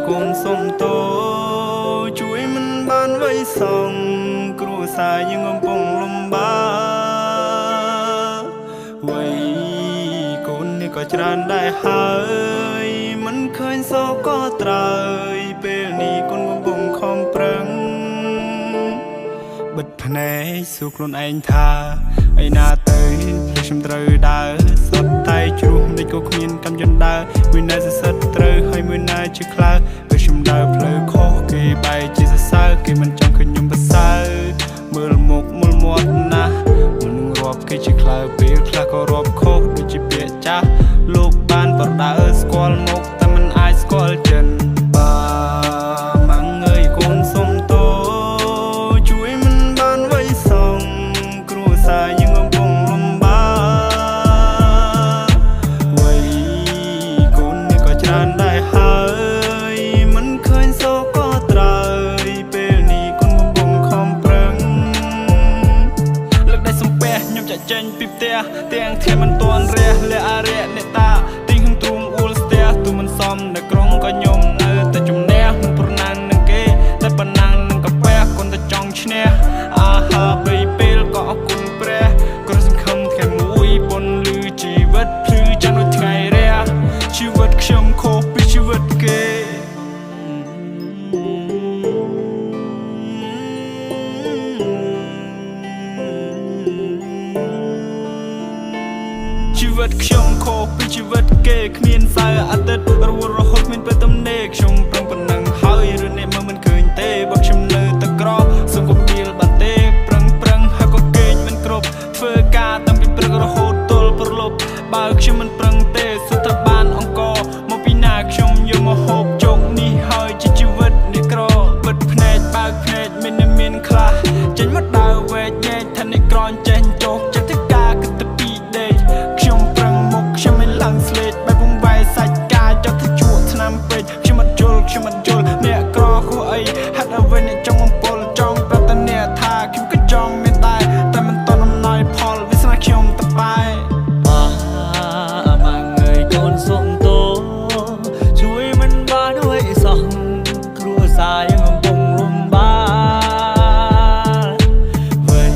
កូនសុំទោជួយមិនបានវ័យសងគ្រួសារយើងកំពុងលំបាកវ័យកូននេះក៏ច្រើនដែរហើយមិនឃើញសក៏ត្រើយពេលនេះកូនកំពុងខំប្រឹងបិទភ្នែកសួរខ្លួនឯងថាឯណាទៅព្រោះខ្ញុំត្រូវដើរសុទ្ធតែជ្រោះមិនក៏គ្មានកម្មយន្តដើរមួយណាសសិតត្រូវហើយមួយណាជាខ្លៅពេលខ្ញុំដើរផ្លូវខុសគេបែរជាសរសើរគេមិនចង់ឃើញខ្ញុំប្រសើរមើលមុខមើលមាត់ណាស់មនុស្សរាប់គេជាខ្លៅពេលខ្លះក៏រាប់ខុសដូចជាពាក្យចាស់លោកបានប្រដៅស្គាល់មុខតែមិនអាចស្គាល់ចិនបាម៉ាំងអើយកូនសុំទោជួយមិនបានវ័យសងគ្រួសារយើងកំពុងលំបាកវ័យកូននេះក៏ច្រើនដែរហើយមិនឃើញសក៏ត្រើយពេលនេះកូនកំពុងខំប្រឹងលើកដៃសំពះខ្ញុំចាក់ចេញពីផ្ទះទាំងថ្ងៃមិនទាន់រះលះអរិយអ្នកតាទីហឹងទ្រូងអួលស្ទះទូមិនសមនៅក្រុងក៏ខ្ញុំនៅតែជំនះមិនប្រណាំងនឹងគេតែប៉ុណ្ណឹងនឹងកាពះគុណតែចង់ឈ្នះអាហារបីពេលក៏អរគុណព្រះគ្រាន់សង្ឃឹមថ្ងៃមួយប៉ុនលឺជីវិតភ្លឺចាំដូចថ្ងៃរះជីវិតខ្ញុំខុសពីជីវិតគេ ជីវិតខ្ញុំខុសពីជីវិតគេគ្មានសៅអាទិត្យរវល់រហូតគ្មានពេលទំនេរខ្ញុំប្រឹងប៉ុណ្ណឹងហើយឬអ្នកមើលមិនឃើញទេបើខ្ញុំនៅតែក្រសូមកុំដៀលបានទេប្រឹងប្រឹងហើយក៏គេងមិនគ្រប់ធ្វើការតាំងពីព្រឹករហូតទល់ព្រលប់បើខ្ញុំមិនប្រឹងទេសុទ្ធតែបានអង្គមកពីណាខ្ញុំយកមកហូបជោគនេះហើយជាជីវិតនេះក្របិទភ្នែកបើកភ្នែកមានអ្នកមានខ្លះចេញមកដើរវែកញែកថានេះក្រចេញចោកចិត្តធ្វើការគិតទៅពីដេកខ្ញុំប្រឹងមុខខ្ញុំមិនឡើងស្លេកបែបវងវែសាច់កាយចោះទៅជក់ឆ្នាំពេកខ្ញុំអត់យល់ខ្ញុំអត់យល់អ្នកក្រខុសអីហេតុអ្វីអ្នកចង់បំពល់ចង់ប្រាប់តែអ្នកថាខ្ញុំក៏ចង់មានដែរតែមិនតន់អំណោយផលវាសនាខ្ញុំតបែ បាម៉ាំងអើយកូនសុំទោជួយមិនបានអ្វីសោះគ្រួសារយើងកំពុងលំបាកវ័យ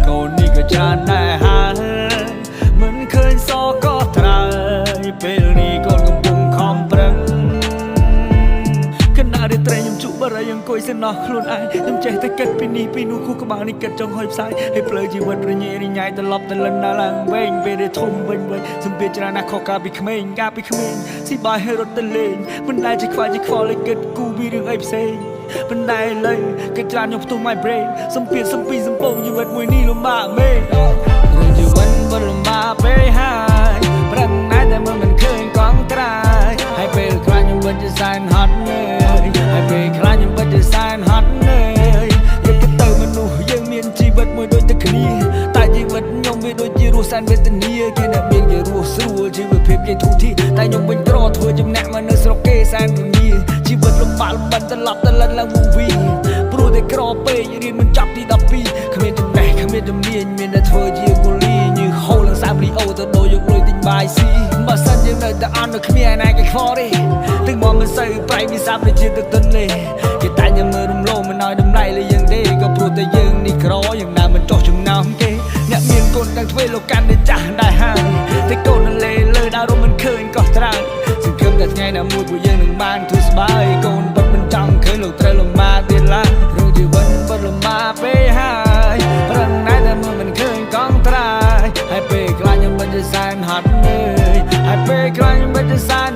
កូននេះក៏ច្រើនដែរហើយមិនឃើញសក៏ត្រើយពេលនេះកូនកំពុងខំប្រឹង ខណៈរាត្រីខ្ញុំជក់បារីអង្គុយសំណោះខ្លួនឯងខ្ញុំចេះតែគិតពីនេះពីនោះខួរក្បាលនេះគិតចង់ហុយផ្សាយហើយផ្លូវជីវិតរញ៉េរញ៉ៃត្រឡប់ទៅលិនដល់ឡើងវិញពេលដែលធំវិញវិញសម្ពាធច្រើនណាស់ខុសកាលពីក្មេងកាលពីក្មេងស៊ីបាយហើយរត់ទៅលេងមិនដែលជាខ្វាយជាខ្វល់ឲ្យគិតគូពីរឿងអីផ្សេងមិនដែលឡើយគិតច្រើនខ្ញុំផ្ទុះ my brain សម្ពាធសំពីសំពងជីវិតមួយនេះលំបាកមែនរឿងជីវិតបលំបាកពេកហើយប្រឹងណាស់តែមើលមិនឃើញកង់ត្រាយហើយពេលខ្លះខ្ញុំពិតជាសែនហត់នឿយហើយពេលខ្លះខ្ញុំពិតជាសែនហត់នឿយយកទៅមនុស្សយើងមានជីវិតមួយដូចតែគ្នាតែជីវិតខ្ញុំវាដូចជារស់សែនវេទនាគេអ្នកមានគេរស់ស្រួលជីវភាពគេធូរធារតែខ្ញុំវិញក្រធ្វើចំណាក់មកនៅស្រុកគេសែនពងាជីវិតលំបាកលំបិនត្រឡប់ទៅលិនឡើងវងវីព្រោះតែក្រពេករៀនមិនចប់ទី12គ្មានចំណេះគ្មានជំនាញមានតែធ្វើជាគូលីញើសហូរឡើងសាមរីអូទៅដូរយកលុយទិញបាយស៊ីបើសិនយើងនៅតែអន់នៅគ្មានឯណាគេខ្វល់ទេទឹកមកមិនសូវប្រៃវាសាប់ដូចជាទឹកទន្លេគេតែញមើលរំលោមិនឲ្យតម្លៃលើយើងទេក៏ព្រោះតែយើងនេះក្រយ៉ាងណាមិនចោះចំណោមគេអ្នកមានកូនទាំងទ្វេលោកកាន់តែចាស់ដែរហើយតែកូននៅលេលើដើររំមិនឃើញកោះត្រើយសង្ឃឹមតែថ្ងៃណាមួយពួកយើងនឹងបានធូរស្បើយកូនពិតមិនចង់ឃើញលោកត្រូវលំបាកទៀតឡើយរឿងជីវិតពិតលំបាកពេកហើយប្រឹងណាស់តែមើលមិនឃើញកង់ត្រើយហើយពេលខ្លះខ្ញុំមិនជាសែនហត់នឿយហើយពេលខ្លះខ្ញុំមិនជាសែន